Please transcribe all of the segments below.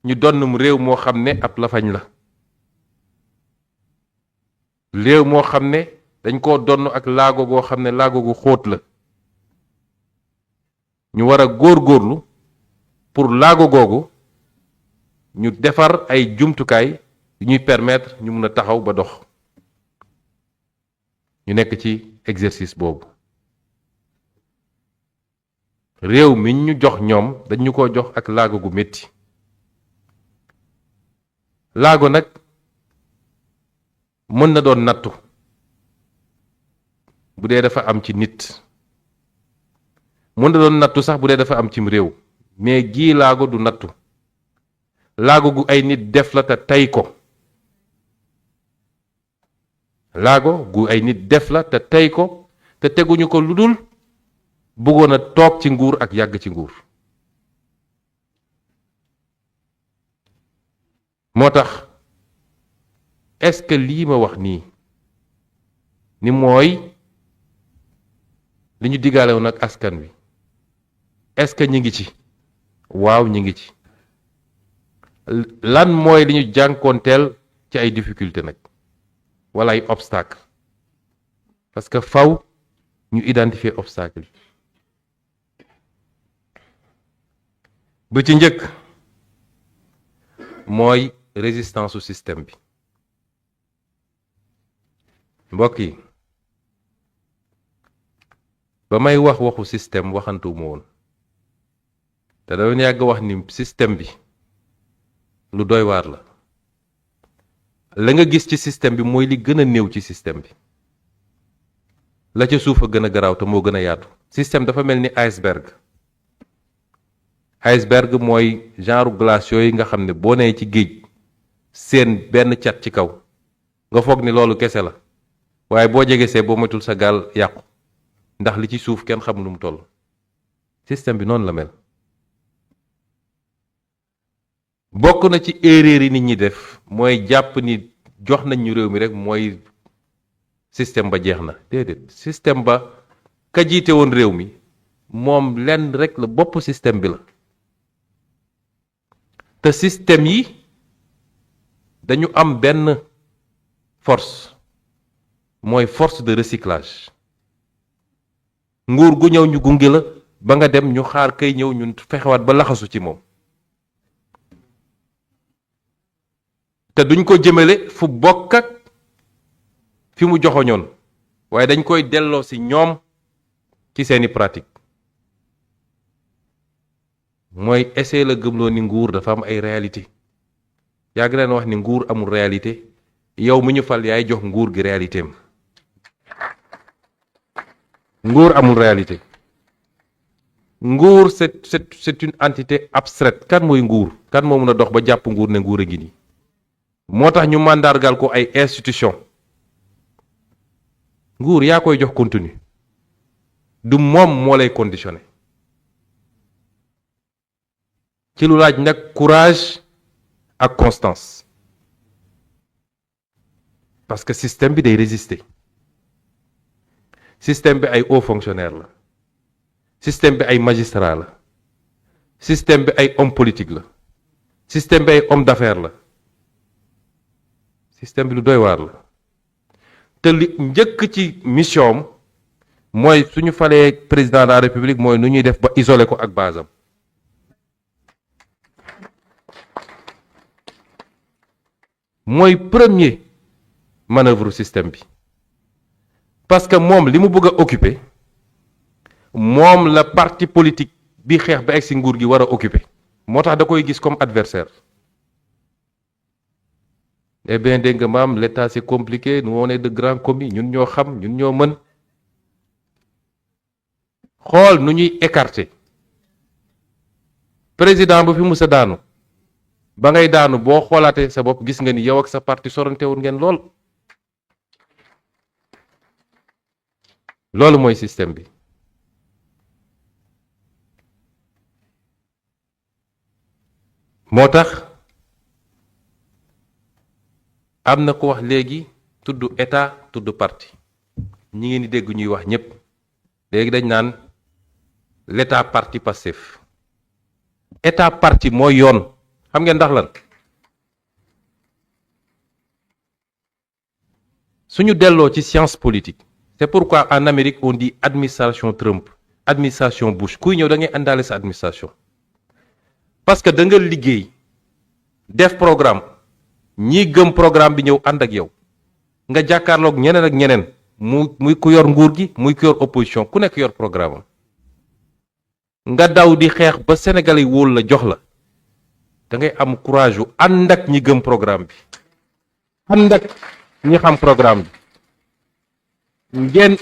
ñu donn réew moo xam ne ab lafañ la réew moo xam ne dañ koo donn ak laago goo xam ne laago gu xóot la ñu war a góorgóorlu pour laago googu ñu defar ay jumtukaay yu ñuy permettre ñu mun a taxaw ba dox ñu nekk ci exercice boobu réew mi ñu jox ñoom dañu ko jox ak laago gu metti laago nag mën na doon nattu bu dee dafa am ci nit mën na doon nattu sax bu dee dafa am cim réew mais gii laago du nattu laago gu ay nit def la te tey ko laago gu ay nit def la te tey ko te teguñu ko lu dul bëggoon a toog ci nguur ak yàgg ci nguur moo tax est-ce que lii ma wax nii ni mooy li ñu diggaale woon ak askan wi est-ce que ñi ngi ci waaw ñi ngi ci lan mooy li ñu jànkoonteel ci ay difficulté nag wala ay obstacle parce que faw ñu identifier obstacle yi ba ci njëkk mooy résistance su système bi mbokk yi ba may wax waxu système waxantuwuma woon te dama yàgg wax ni système bi lu doy waar la nga gis ci système bi mooy li gën a néew ci système bi la ca suuf a gën a garaaw te moo gën a yaatu système dafa mel ni iceberg mooy genre glace yooyu nga xam ne boo nee ci géej seen benn cat ci kaw nga foog ni loolu kese la waaye boo jegesee boo matul sa gaal yàqu ndax li ci suuf kenn xamul nu mu toll système bi noonu la mel bokk na ci erreur yi nit ñi def mooy jàpp ni jox nañ ñu réew mi rek mooy système ba jeex na déedéet système ba ka jiite woon réew mi moom lenn rek la bopp système bi la te système yi dañu am benn force mooy force de recyclage nguur gu ñëw ñu gunge la ba nga dem ñu xaar kay ñëw ñun fexewaat ba laxasu ci moom te duñ ko jëmale fu bokk ak fi mu joxoñoon waaye dañ koy delloo ci ñoom ci seeni pratique mooy essayer la gëmloo ni nguur dafa am ay réalité yàgg leen wax ni nguur amul réalité yow mi ñu fal yaay jox nguur gi réalité am nguur amul réalité nguur c'est une entité abstraite kan mooy nguur kan moo mën a dox ba jàpp nguur ne nguur a ngi nii moo tax ñu màndargal ko ay institution nguur yaa koy jox contenu du moom moo lay conditionné ci lu laaj nag courage ak constance parce que système bi day résister système bi ay hauts fonctionnaires la système bi ay magistrats la système bi ay hommes politiques la système bi ay hommes d'affaires la système bi lu doy waar la te li njëkk ci mission am mooy suñu falee président de la république mooy nu ñuy def ba isoler ko ak basam mooy premier manœuvre système bi parce que moom li mu bëgg a occuper moom la parti politique bi xeex ba egg si nguur gi war a occuper moo tax da koy gis comme adversaire eh bien dégg nga maam l'état c'est compliqué nous on est de grands commis ñun ñoo xam ñun ñoo mën xool nu ñuy écarter président ba fi musa daanu ba ngay daanu boo xoolaatee sa bopp gis nga ni yow ak sa parti sorantewul ngeen lool loolu mooy système bi moo tax am na ko wax léegi tudd état tudd parti ñi ngeen di dégg ñuy wax ñépp léegi dañ naan l'état parti Pastef état parti mooy yoon xam ngeen ndax lan suñu delloo ci science politique c'est pourquoi en Amérique on dit administration Trump administration Bush kuy ñëw da ngay àndaale sa administration parce que da nga liggéey def programme ñi gëm programme bi ñëw ànd ak yow nga jàkkaarloog ñeneen ak ñeneen muy ku yor nguur gi muy ku yor opposition ku nekk yor programme am nga daw di xeex ba Sénégal yi wóolu la jox la da ngay am courage yu ànd ak ñi gëm programme bi ànd ak ñi xam programme bi ngeen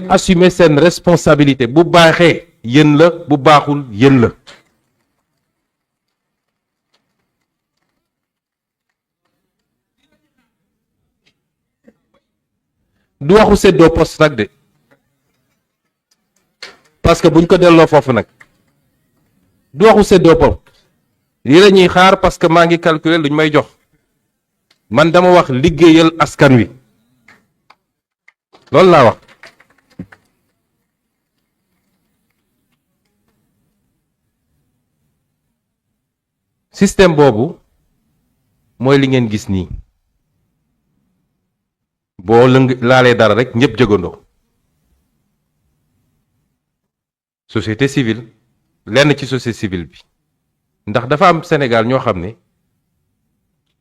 assumer seen responsabilité bu baaxee yéen la bu baaxul yéen la du waxu séddoo poste nag de parce que buñ ko delloo foofu nag du waxu séddoo poste lii la ñuy xaar parce que maa ngi calculer luñ may jox man dama wax liggéeyal askan wi loolu laa wax système boobu mooy li ngeen gis nii boo laalee dara rek ñëpp jëgandoo société civile lenn ci société civile bi ndax dafa am Sénégal ñoo xam ne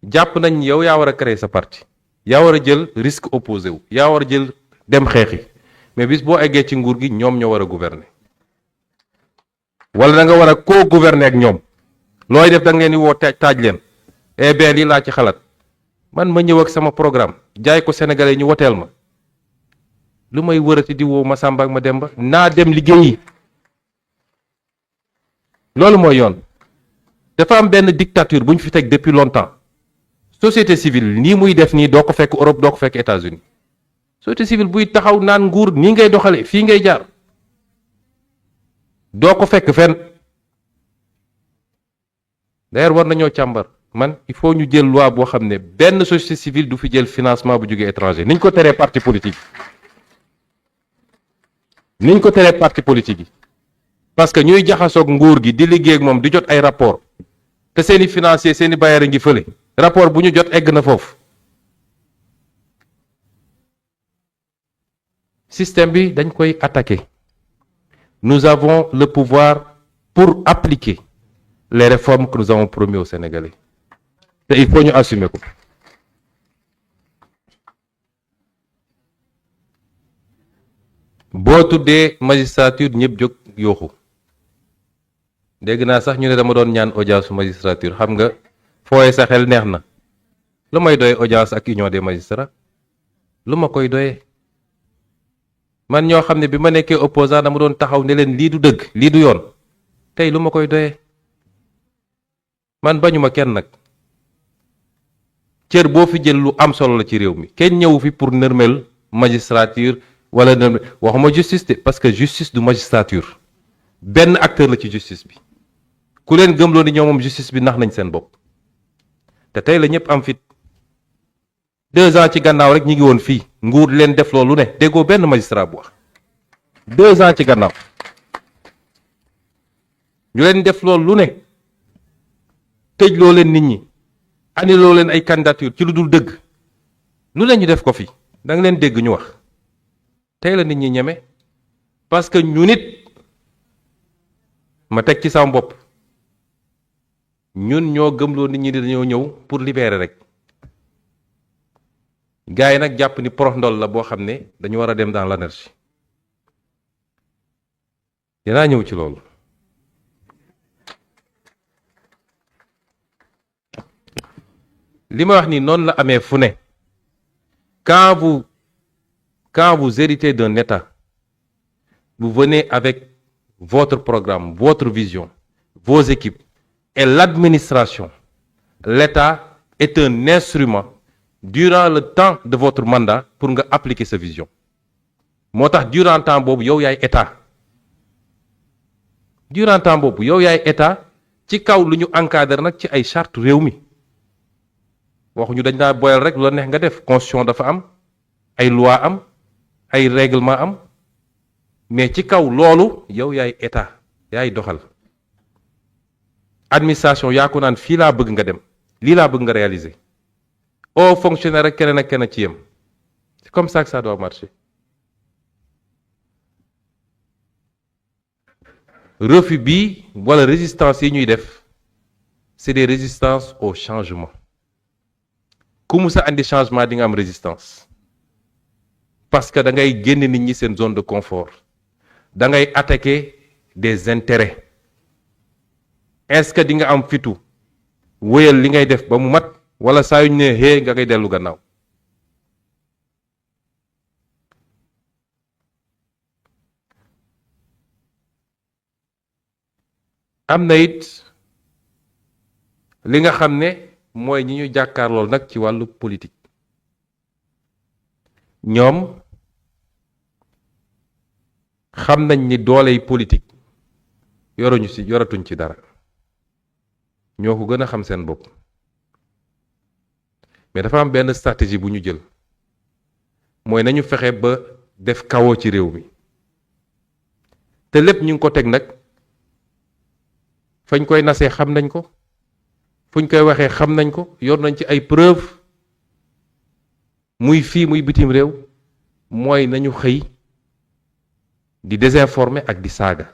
jàpp nañ yow yaa war a créer sa parti yaa war a jël risque opposé wu yaa war a jël dem xeexi mais bis boo eggee ci nguur gi ñoom ñoo war a gouverner wala da nga war a co-gouverner ak ñoom looy def da nga leen di woo taaj leen eh bien lii laa ci xalaat man ma ñëw ak sama programme jaay ko sénégalais ñu woteel ma lu may wërati di woo ma Samba ak ma Demba naa dem liggéeyi loolu mooy yoon dafa am benn dictature bu ñu fi teg depuis longtemps société civile nii muy def nii doo ko fekk Europe doo ko fekk États-Unis société civile buy taxaw naan nguur nii ngay doxale fii ngay jaar doo ko fekk fenn d'ailleurs war nañoo càmbar man il faut ñu jël loi boo xam ne benn société civile du fi jël financement bu jógee étranger niñ ko teree parti politique niñ ko teree parti politique yi parce que ñuy jaxasoog nguur gi di liggéey ak moom di jot ay rapport te seeni financier seeni bailleur a ngi fële rapport bu ñu jot egg na foofu système bi dañ koy attaquer nous avons le pouvoir pour appliquer les réformes que nous avons promis aux Sénégalais te il faut ñu assumer ko boo tuddee magistrature ñëpp jóg yooxu dégg naa sax ñu ne dama doon ñaan audience su magistrature xam nga fooye sa xel neex na lu may doye audience ak union des magistrats lu ma koy doyee man ñoo xam ne bi ma nekkee opposant dama doon taxaw ne leen lii du dëgg lii du yoon tey lu ma koy doyee man bañuma kenn nag cër boo fi jël lu am solo la ci réew mi kenn ñëwu fi pour nërmel magistrature wala nërmel waxuma justice de parce que justice du magistrature benn acteur la ci justice bi ku leen gëmloo ni ñoom moom justice bi nax nañ seen bopp te tey la ñëpp am fit 2 ans ci gannaaw rek ñi ngi woon fii nguur leen def loolu ne déggoo benn magistrat bu wax 2 ans ci gannaaw ñu leen def loolu lu ne tëj loo leen nit ñi annulé leen ay candidature ci lu dul dëgg lu leen ñu def ko fi da nga leen dégg ñu wax tey la nit ñi ñeme parce que ñu nit ma teg ci sama bopp ñun ñoo gëmloo nit ñi dañoo ñëw pour libérer rek gars yi nag jàpp ni porox ndol la boo xam ne dañu war a dem dans l'anarchie dinaa ñëw ci loolu li ma wax ni noonu la amee fu ne quand vous héritez d'un État vous venez avec votre programme votre vision vos équipes et l'administration l'État est un instrument durant le temps de votre mandat pour nga appliquer sa vision moo tax durant temps boobu yow yaay État durant temps boobu yow yaay État ci kaw lu ñu encadré nag ci ay charte réew mi waxuñu dañ daa boyal rek lu la neex nga def constitution dafa am ay loi am ay règlement am mais ci kaw loolu yow yaay État yaay doxal administration yaa ko naan fii laa bëgg nga dem lii laa bëgg nga réaliser au fonctionnaire ak keneen ak keneen ci yem c'est comme ça que ça doit marcher. refus bi wala résistance yi ñuy def c'est des résistances au changement ku mu sa andi changement di nga am résistance parce que da ngay génn nit ñi seen zone de confort da ngay attaquer des intérêts. Est-ce que di nga am fitu wéyal li ngay def ba mu mat wala saa yu ñu ne hee nga ngay dellu gannaaw. am na it li nga xam ne mooy ñi ñu jàkkaarlool nag ci wàllu politique ñoom xam nañ ni dooley politique yoratuñ ci dara ñoo ko gën a xam seen bopp mais dafa am benn stratégie bu ñu jël mooy nañu fexe ba def kawoo ci réew mi te lépp ñu ngi ko teg nag fañ koy nasee xam nañ ko fuñ koy waxee xam nañ ko yor nañ ci ay preuve muy fii muy bitim réew mooy nañu xëy di désinformer ak di saaga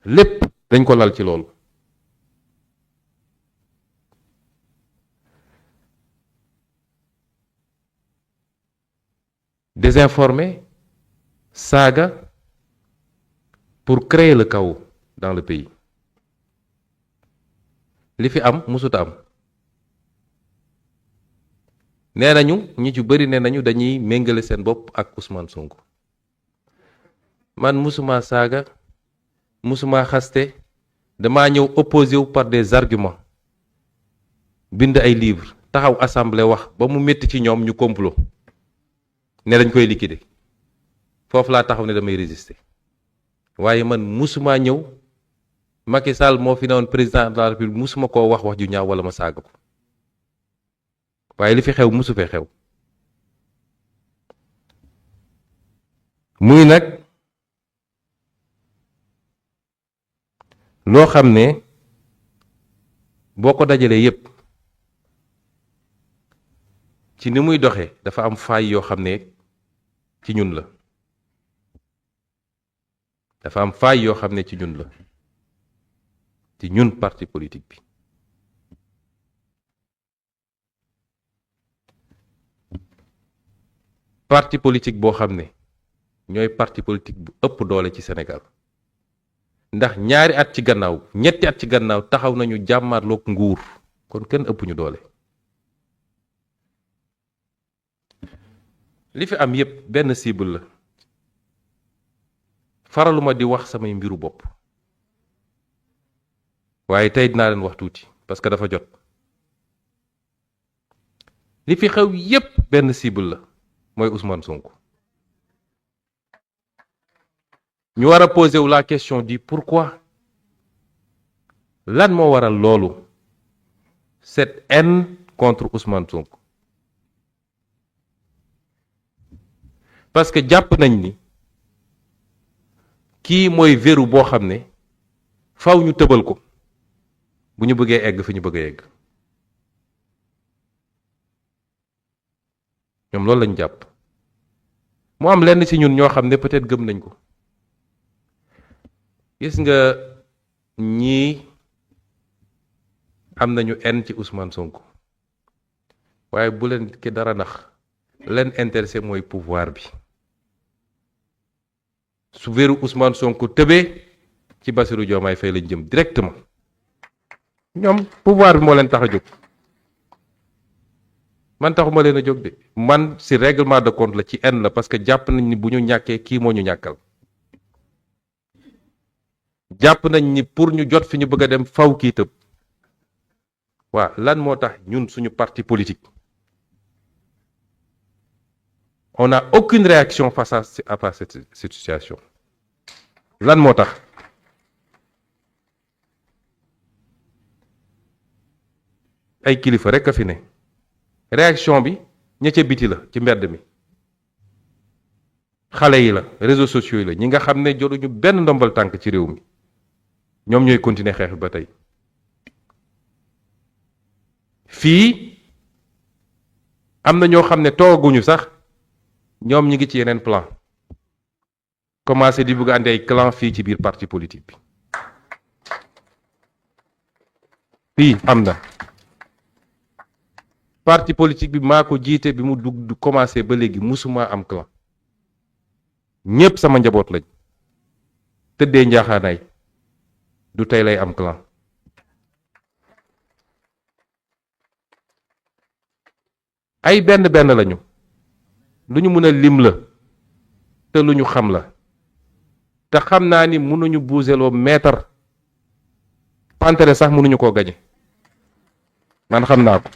lépp dañ ko lal ci loolu. Désinformer, saaga pour créer le chaos dans le pays. li fi am musuta am nee nañu ñi ci bëri nee nañu dañuy méngale seen bopp ak Ousmane Sonko man musuma saaga musuma xaste damaa ñëw opposé wu par des arguments bind ay livres taxaw assemblée wax ba mu métti ci ñoom ñu complot ne dañ koy liquider foofu laa taxaw ne damay résister waaye man musuma ñëw Macky Sall moo fi newoon président de la République musuma koo wax ju ñaaw wala ma saaga ko waaye li fi xew musu fee xew muy nag loo xam ne boo ko dajalee yépp ci ni muy doxee dafa am faay yoo xam ne ci ñun la dafa am faay yoo xam ne ci ñun la ci ñun parti politique bi parti politique boo xam ne ñooy parti politique bu ëpp doole ci Sénégal ndax ñaari at ci gannaaw ñetti at ci gannaaw taxaw nañu jàmmarloog nguur kon kenn ëpp ñu doole li fi am yépp benn cible la faraluma di wax samay mbiru bopp waaye tey dinaa leen wax tuuti parce que dafa jot li fi xew yépp benn cible la mooy Ousmane Sonko ñu war a poser wu la question du pourquoi lan moo waral loolu cette haine contre Ousmane Sonko parce que jàpp nañ ni kii mooy verrou boo xam ne faw ñu tëbal ko bu ñu bëggee egg fi ñu bëgg a egg ñoom loolu lañ jàpp mu am lenn ci ñun ñoo xam ne peut-être gëm nañ ko gis nga ñii am nañu haine ci Ousmane Sonko waaye bu leen ki dara nax leen intéressé mooy pouvoir bi su verrou Ousmane Sonko tëbee ci Bassirou Diomaye Faye lañ jëm directement ñoom pouvoir bi moo leen tax a jóg man taxuma leen a jóg de man ci règlement de compte la ci haine la parce que jàpp nañ ni bu ñu ñàkkee kii moo ñu ñàkkal jàpp nañ ni pour ñu jot fi ñu bëgg a dem faw kii tëb waa lan moo tax ñun suñu parti politique on n'a aucune réaction face à cette situation lan moo tax ay kilifa rek a fi ne réaction bi ña ca biti la ci mbedd mi xale yi la réseaux sociaux yi la ñi nga xam ne jotuñu benn ndombal tànk ci réew mi ñoom ñooy continuer xeex bi ba tey. fii am na ñoo xam ne tooguñu sax ñoom ñi ngi ci yeneen plan commencé di bëgg andi ay clan fii ci biir parti politique bi fii am na parti politique bi maa ko jiite bi mu dugg commencé ba léegi musuma am clan ñépp sama njaboot lañ tëddee njaaxaanaay du tey lay am clan ay benn benn lañu lu ñu mën a lim la te lu ñu xam la te xam naa ni mënuñu buuseloo meetar pantere sax mënuñu koo gañe man xam naa ko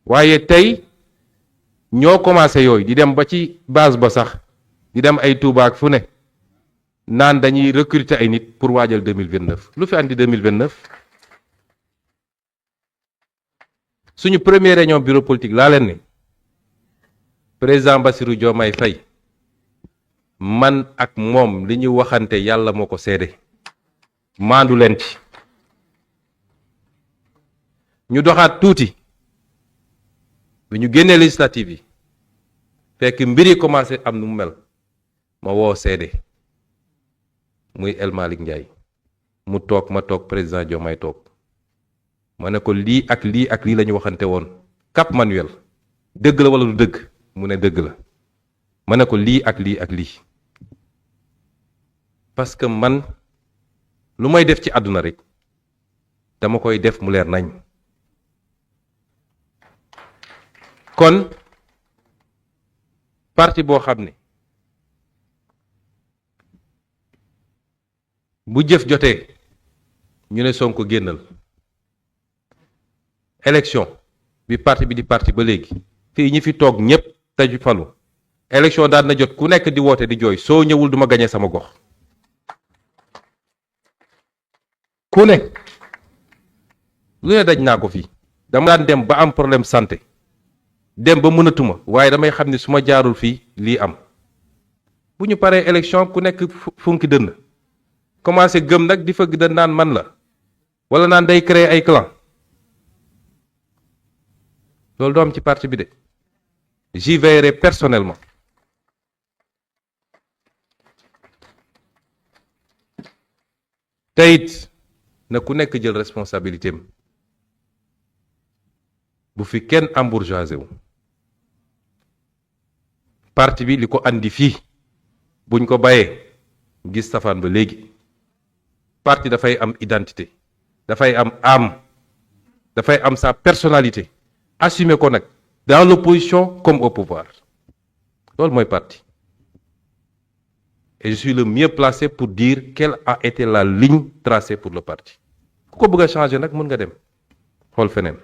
waaye tey ñoo commencé yooyu di dem ba ci base ba sax di dem ay Touba ak fu ne naan dañuy recruter ay nit pour waajal 2029 lu fi andi 2029 suñu première réunion bureau politique laa leen ni président Bassirou Diomaye Faye man ak moom li ñu waxante yàlla moo ko seede maandu leen ci ñu doxaat tuuti bi ñu génnee législative yi fekk mbir yi commencé am nu mu mel ma woo seede muy El Malick Ndiaye mu toog ma toog président Diomaye toog ma ne ko lii ak lii ak lii la ñu waxante woon Cap Manuel dëgg la wala du dëgg mu ne dëgg la ma ne ko lii ak lii ak lii parce que man lu may def ci àdduna rek dama koy def mu leer nañ kon parti boo xam ne bu jëf jotee ñu ne Sonko génnal élection bi parti bi di parti ba léegi fii ñi fi toog ñépp taju falu élection daan na jot ku nekk di woote di jooy soo ñëwul duma gañe sama gox ku ne lu ne daj naa ko fii dama daan dem ba am problème santé dem ba mënatuma waaye damay xam ne su ma jaarul fii lii am bu ñu paree élection ku nekk funki dënn commencé gëm nag di fëgg da naan man la wala naan day créer ay clan loolu doo am ci parti bi de j'y veillerai personnellement te it na ku nekk jël responsabilité am bu fi kenn embourgeoisé wu parti bi li ko andi fii buñ ko bàyyee gis safaan ba léegi parti dafay am identité dafay am âme dafay am sa personnalité assumer ko nag dans l'opposition comme au pouvoir loolu mooy parti et je suis le mieux placé pour dire quelle a été la ligne tracée pour le parti ku ko bëgg a changer nag mën nga dem xool feneen